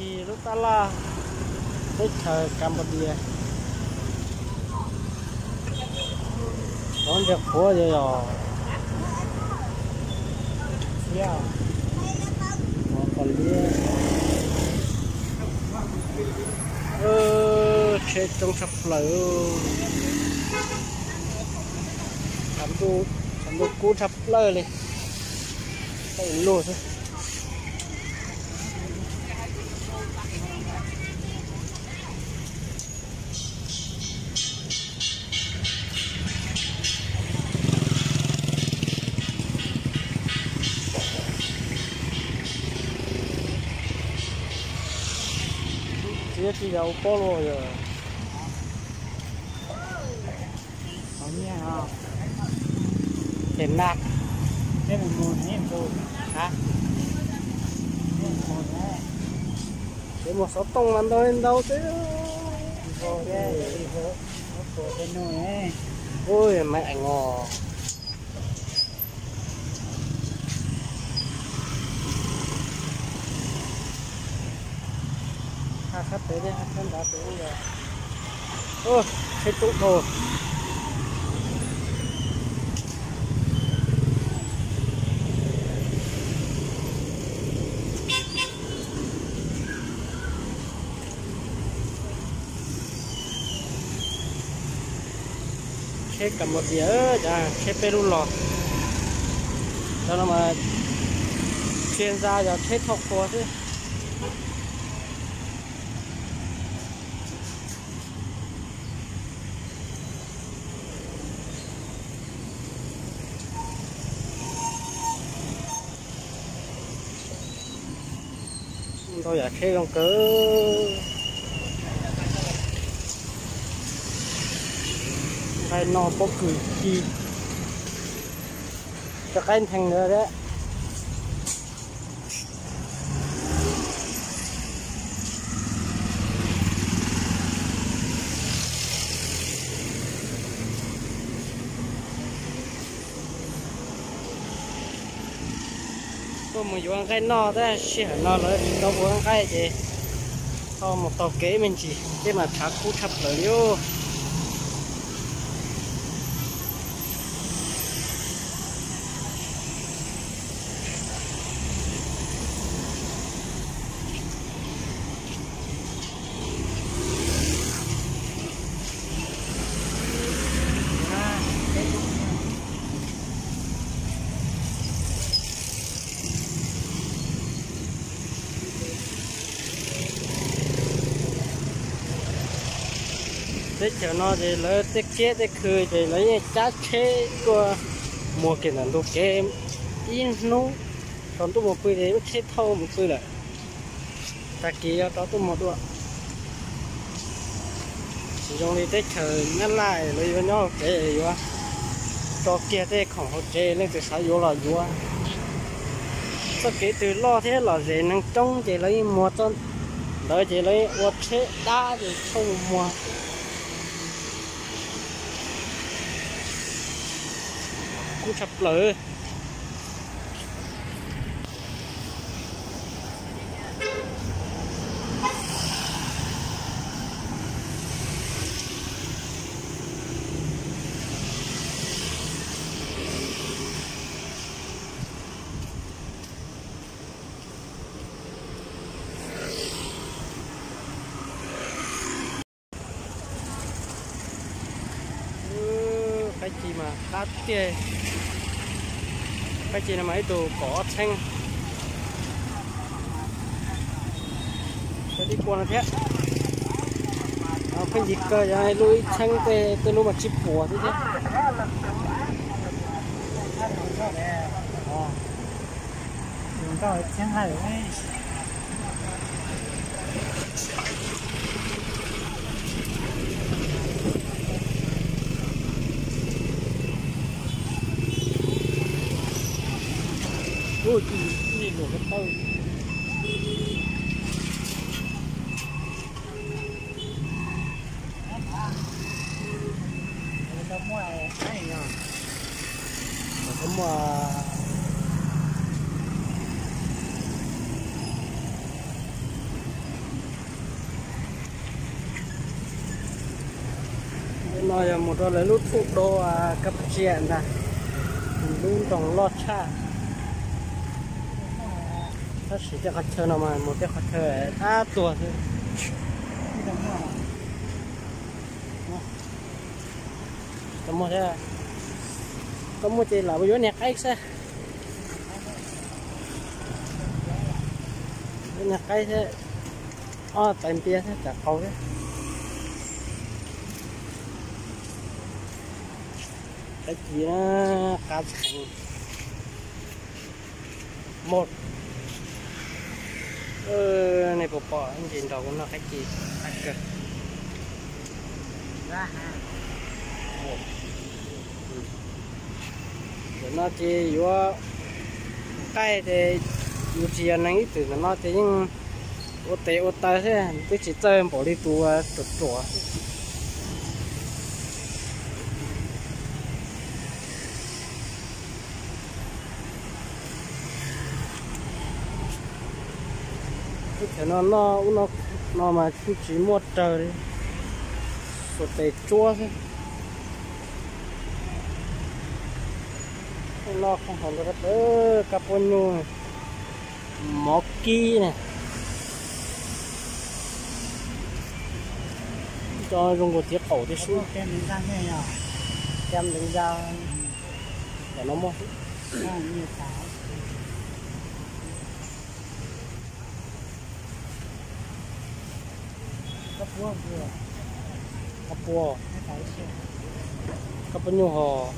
Lub tab laj teb chaws Cambodia, cov ntses qhuav yog yog qos liab, tsheb coob tshaj plaws. Tshav ntuj kub tshaj plaws li, tej lug xwb. Txiv tsis yog ua pob luaj yog. Ces nag, ces mus xov tooj mas ntau li ntau xwb. Ui, maiv eev os. Sab pem thiab sab nrad pem, tsheb coob dhau. Tsheb Cambodia, cov tsheb peb lub los, cov no mas tsis ntxhab, yog tsheb thauj qhua xwb. Ntau yam tsheb zoo kawg. Nqaij noj pob kws ci, cov qaib nthees ntawd thiab. Tuaj mus yuav nqaij noj, tab sij hawm no lawv tsis tau ua nqaij ces ho mus taug kev me ntsis, tej mas tshav kub tshaj plaws li os. Teb chaws no ces lawv tej kiab tej khw ces lawv yeej cab tsheb tuaj muag kiag ntawm ntug kev ib hnub, tsaus ntuj mus pw ces lub tsheb thauj mus pw lawm. Tag kis yuav rov tuaj muag dua. Tsis zoo li teb chaws Nyab Laj lawv yuav nyob hauv tsev yuav tso kiag tej khoom hauv tsev, leej twg xav yuav los yuav. Txoj kev twg loj thiab lom zem neeg coob ces lawv yeej muag txoj ntawd ces lawv yeej ua tsheb dab ces thauj muag. Kub tshaj plaws. Qaib ci mas qab tiag. Qaib ci no mas ib tug kaum ob txheeb. Tib puas no thiab. Pheej yig kawg, yog lub ib txheeb tej, tej lub mas tsib puas xwb thiab. Muaj No yog mus rau lawv lub txuj do Kab Paj Tsias ntag, lub nroog loj tshaj. Tab sis tej qhov chaw no mas mus tej qhov chaw dab tuag xwb. Tsis tau muaj thiab. Koj muaj ces lam yuav niag qaib xwb. Yuav niag qaib thiab, ob tais npias thiab, tsam qau thiab. Qaib ci na, qab txheev. Mos, nej puas pom ntsis nrog kuv noj qaib ci, qab kawg. Ntawm no ces yuav qaij ces yus tsis yog neeg ib txwm ntawm no ces yeej ua tes ua taw thiab twb tsis txawj npaum li tus ruam ruam. Teb chaws no noj ub no, no mas kuj tsis muaj raws li, xuas tes tsuab xwb. No haus ntau, kab puab nyuj, mov kib ne, cov zoo nkaus txiv qaum tib sub. Cam ntev ntsa, tam no muaj. Kab puab, kab puab nyuj hos.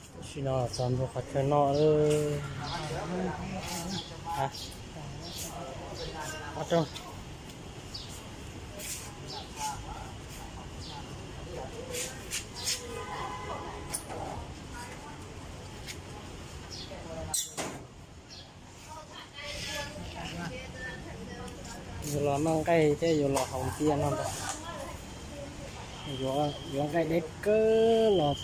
Tam sim no txog ntua qhov chaw noj lawm. Yuav los noj nqaij thiab yuav los haus npias no ntag. Yuav nqaij deb kawg los.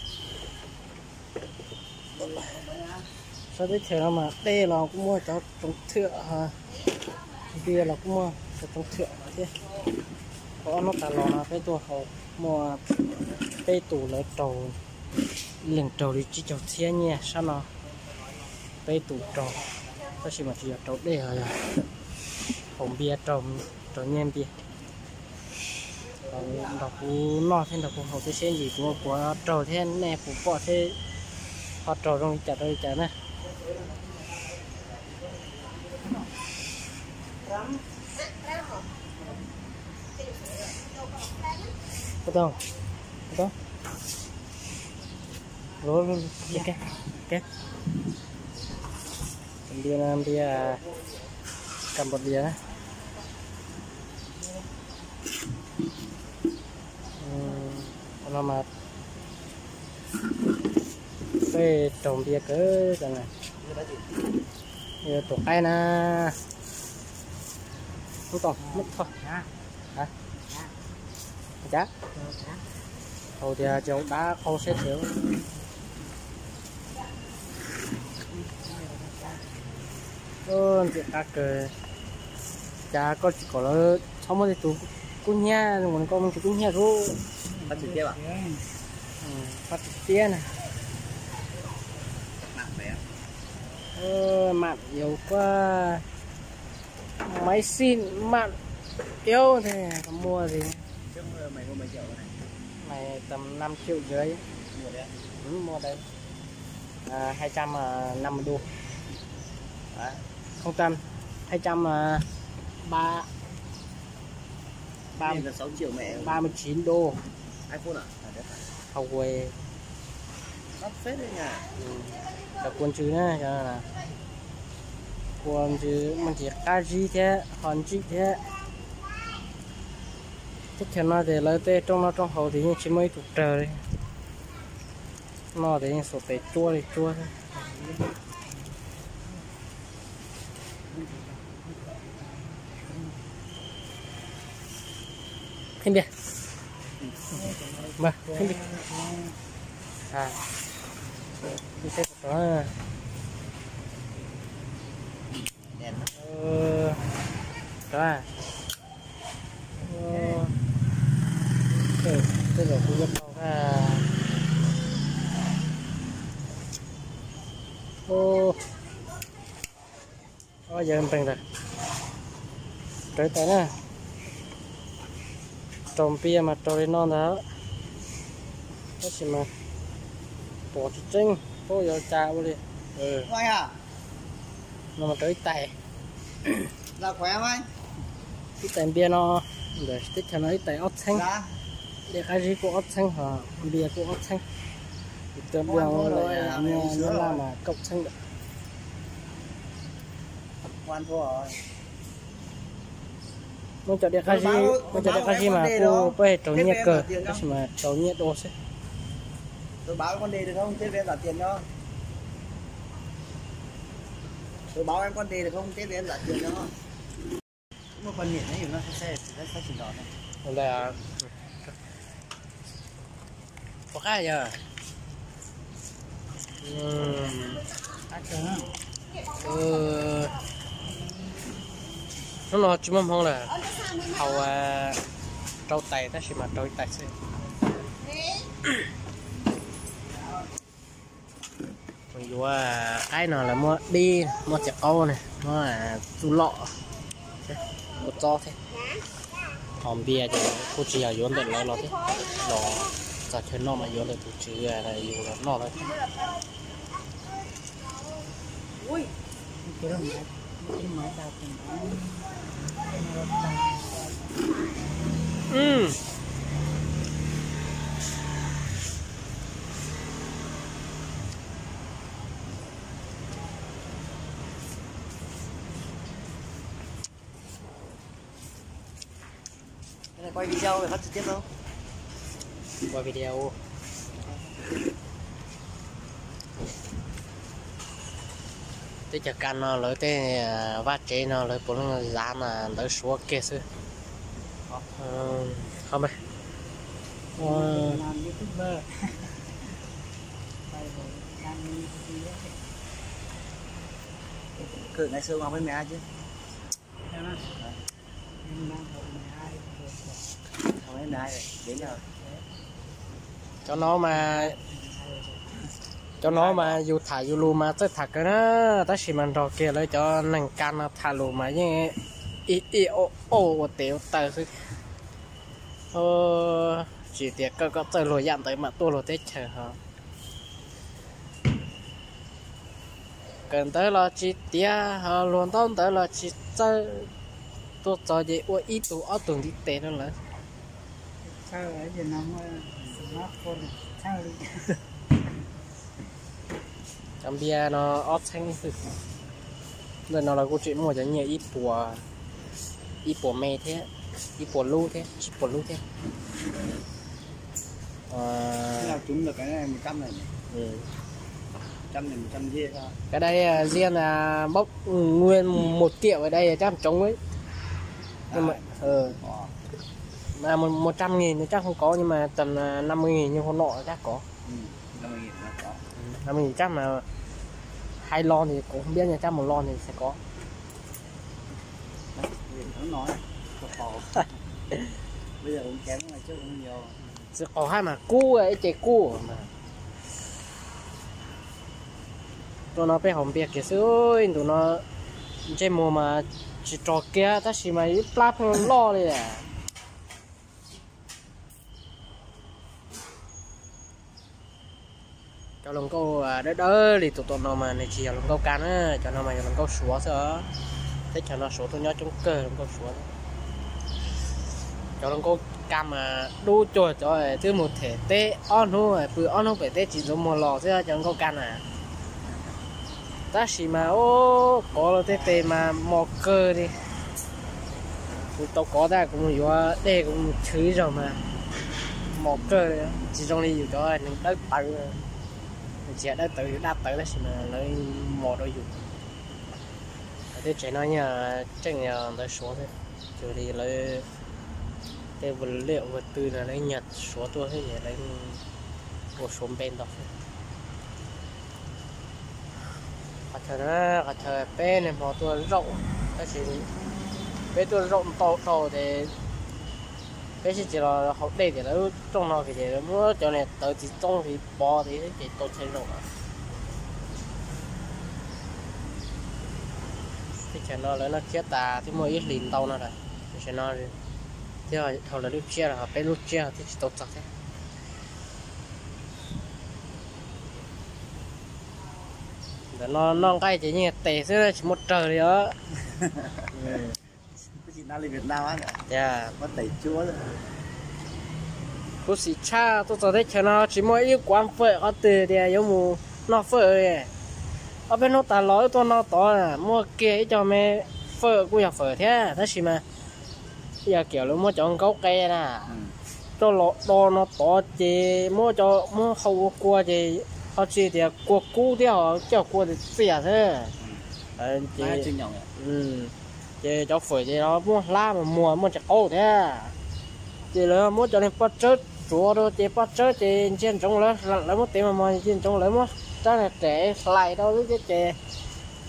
Sab teb chaws no mas dej los kuj muaj cov tsoov thwm, npias los kuj muaj cov tsoov thwm thiab. Tau ob hnub tas los no peb tuaj haus muaj peb tus lawv raug, leej raug li tsib caug txhiab nyiaj sab no. Peb tus raug, tab sis mas tsis yog raug dej, yog haus npias raug nyiaj npias. Nrog kuv noj thiab nrog kuv haus thiab seb ntsis kuv puas raug thiab nej puas pom thiab ho raug zoo li cas rau li cas na. Npias, npias Cambodia na. No mas peb raug npias kawg, tus qaib na. Ub, tau muab tho. Cas hauv tias cov dab qau seb tias. Ntxim qab kawg. Cas koj tsis kom lawv txhob muab tej tus kub hnyiab, koj muab tus kub hnyiab rub. Pab tsis tiab na. Mam yau quaj, maiv xij mam yau thiab muaj li. Mày tầm năm triệu rưỡi. Mua đây. À, hai trăm năm mươi đô. Đấy. Không cần. Hai trăm, à, ba, ba, ba mươi chín đô. Huawei. Cov kua ntsws na, cov kua ntsws mas ntxim qab zib thiab ho ntsib thiab. Teb chaws no ces lawv tej rooj noj rooj haus ces yeej tsis muaj ib tug raws li. Noj ces yeej xuas tes tsuab li tsuab xwb. Qhib npias. Qhib npias. Tej zaum kuv yuav tau na. Ob yawg npeeg lawm. Rawv tais na. Raug npias mas raug li no ntag. Tab sis mas pom tsis tseeb paub yuav cas ua li. No mas raug ib tais. Ib tais npias no, ntawm teb chaws no ib tais ob txheeb. Diam qab zib kuj ob txheeb, ho npias kuj ob txheeb. Tus npias ua lawm, npias laj mas kaum txheeb lawm. Muab cov diam qab zib, muab cov diam qab zib mas kuj peb raug nyiaj kawg, tab sis mas raug nyiaj dua xwb. Puas qab yog? Hnub no tsis muaj hmoo lawm, haus rau tais tab sis mas rau ib tais xwb. Yuav qaib no lawv muab dib, muab txiv qaub na, muab txuj loj, ua txob thiab. Ho npias ces kuj tsis yog yuav ntawm lawv los thiab, los txog chaw noj mas yuav ntawm tus tswv yus los noj lawm thiab. Ua video. Teb chaws Kas no lawv tej vaj tsev no lawv puav leej zav mas ntawv Suav kiag xwb. Qhov mas Cov no mas, cov no mas yus tham yus lus mas txawj tham kawg na, tab sis mas nrog kiag lawv cov neeg Kas no tham lus mas yeej ib ib o o ua tes ua taw xwb. Tsis tias koj koj txawj luag yam ntawd mam tuaj luag teb chaws ho. Kawm ntawv los tsis tiav, ho luag ntaub ntawv los tsis txawj, tuaj txog ces ua ib tug ob tug ntiv tes rau lawv. Cov npias no ob txheeb xwb. Ntawm no los kuj tseem muaj cov nyiaj ib puas, ib puas me thiab, ib puas lub thiab, tsib puas lub thiab. Cái đây riêng là bốc nguyên một triệu ở đây chắc trống ấy. Nhưng mà, ờ, mà một, một trăm nghìn thì chắc không có, nhưng mà tầm, à, năm mươi nghìn như hôm nọ chắc có. Năm mươi nghìn chắc mà hai lon thì cũng không biết nha, chắc một lon thì sẽ có. Bây giờ cũng kém mà trước cũng nhiều. Tsis qaug hab mas kub ib ce kub mas. Tuaj no peb haus npias kiag xwb, ntu no ntsej muag mas tsis rog kiag tab sis mas ib plab pheej loj li. Cov hluas nkauj dawb dawb li tus tom no mas nws tsis yog hluas nkauj Kas na, cov no mas yog hluas nkauj Suav xwb os. Teb chaws no Suav tuaj nyob coob kawg hluas nkauj Suav. Cov hluas nkauj Kas mas dub cuag cov twb mus them teb ob hnub, pw ob hnub pem teb tsis ntxuav muag los xwb cov hluas nkauj Kas na. Tab sis mas ub, kov luag tej tes mas mos kawg li. Kuv tau kov tas kuv mus yuav dej kuv mus chwv ib zaug mas mos kawg, tsis zoo li yus cov neeg dawb tawv. Tsis yog dawb tawv, yus daj tawv tab sis mas lawv mos rau yus. Teb tsev no yog tseem yog ntawv Suav xwb, cuag li lawv tej ua liaj ua tw no lawv nyiag Suav tuaj xwb es lawv ua Suav npe ntau xwb. Qhov chaw no, qhov chaw peb niaj hmo tuaj zaum, tab sis peb tuaj zaum ntau dhau ces peb sib tsis los haus dej tias lawv lub rooj no ces muab cov niag tawv txiv txoob txiv pov ces tau chaw zaum lawm. Teb chaws no lawv noj tsiab tas twb muaj ib hlis ntau no lawm, tam sim no thiaj dhau lawv lub tsiab los peb lub tsiab thiaj tsis tau txog thiab. Ntawm no noj nqaij ces yeej tes xwb tsis muaj rawg li os. Khuv xim tshaj tuaj txog teb chaws no tsis muaj ib kuav fawm qhov twg tias yuav mus noj fawm li. Ob peb hnub tas los wb tuaj noj tod muaj kiag ib co me fawm kuj yog fawm thiab tab sis mas yog kiag lawv muab cov nkaub qe na coj los do no tod ces muab cov muab hau ua kua ces ho tsis tias kua kub thiab ho coj kua txias xwb. Ces cov fawm ces muab hlab mas muag muaj tsis qaub thiab. Ces lawv muab cov niag poj tsawb tsuav rau ces poj tsawb ces ntsia ntsoov lawv, lawv muab tev mas mos ntsia ntsoov lawv muab rab niag rem hlais rau xwb thiab ces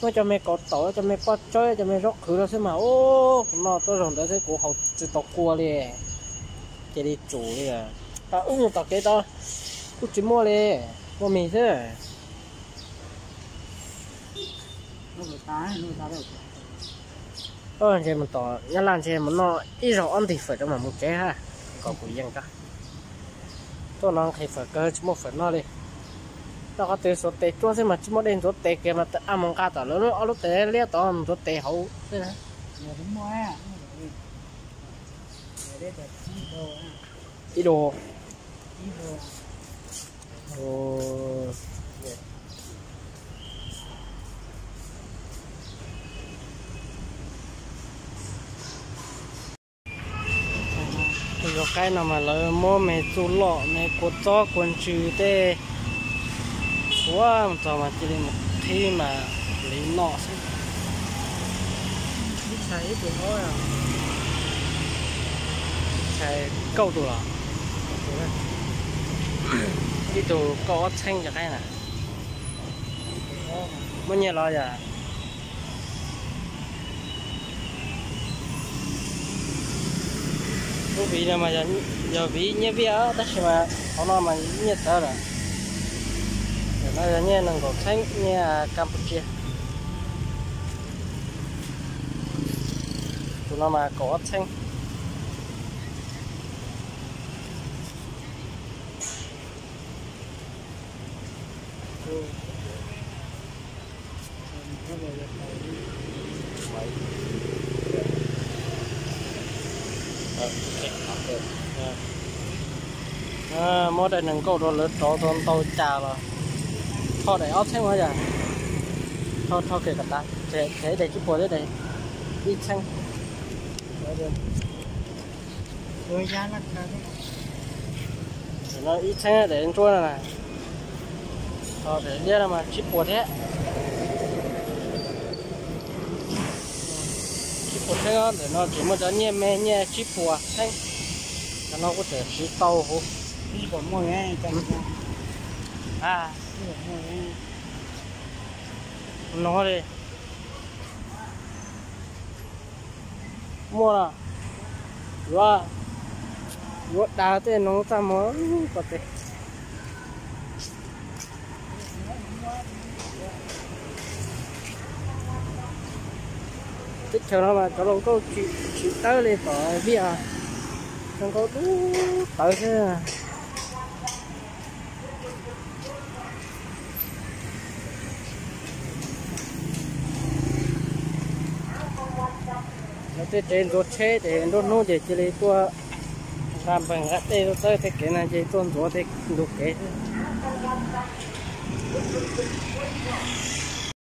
muab cov me kaus taum cov me poj tsawb cov me zaub qhwv rau xwb mas ub kuv noj tuaj zaug ntawd xwb kuv haus tsis tau kua li. Cia li tsum li. Wb mus tom kev tod kuj tsis muaj li, muaj mis xwb. Ntshe mus tom Nyab Laj ntshe mus noj ib zaug ob ntig fawm rau mam mus tsev ha, kom kuv yeej rau. Tuaj no nqhis fawm kawg tsis muaj fawm noj li. Noj qhov twg xuav tes tsuab xwb mas tsis muaj dej ntxuav tes kiag mas a mus nqa tom lawv ob lub tes liab tod ntxuav tes hauv xwb na. Ib do. Tus zov qaib no mas lawv muab me txuj loj me kua txob kua ntsws tej ua mus txog mas cia li mus qhib mas li no xwb. Ib txhais ib tug, ib txhais kaum tus los, ib tug kaum ob txheeb cov qaib na. Muab nyiaj los yom? Lub viv no mas yog viv nyiaj Viaj tab sis mas qhov no mas nyiaj tawv lawm. Tam no yog nyiaj nees nkaum txheeb nyiaj Campuchia. Tus no mas kaum ob txheeb. Muab daim nees nkaum rau lawv rov tau ntau cas los thauj daim ob txheeb os yom. Thauj, thauj kiag kom tas, tseg daim tsib puas thiab daim ib txheeb. Ib txheeb daim ntsuab no na. Daim liab no mas tsib puas thiab. Tsib puas txheeb, ntawm no tseem muaj cov nyiaj me nyiaj tsib puas txheeb. Cov no kuj tseem siv tau huv. No li. Muaj los yuav, yuav dav tej no txaj muag ko tes. Teb chaws no mas cov hluas nkauj tsis tawb li tom Viaj, hluas nkauj dub tawv xwb. Lawv tej tsev ntxuav tsheb ces nruab hnub ces cia li tuaj nqa npeeg nqa dej tuaj txawb tej kev no ces tuaj ntxuav tej ntug kev xwb.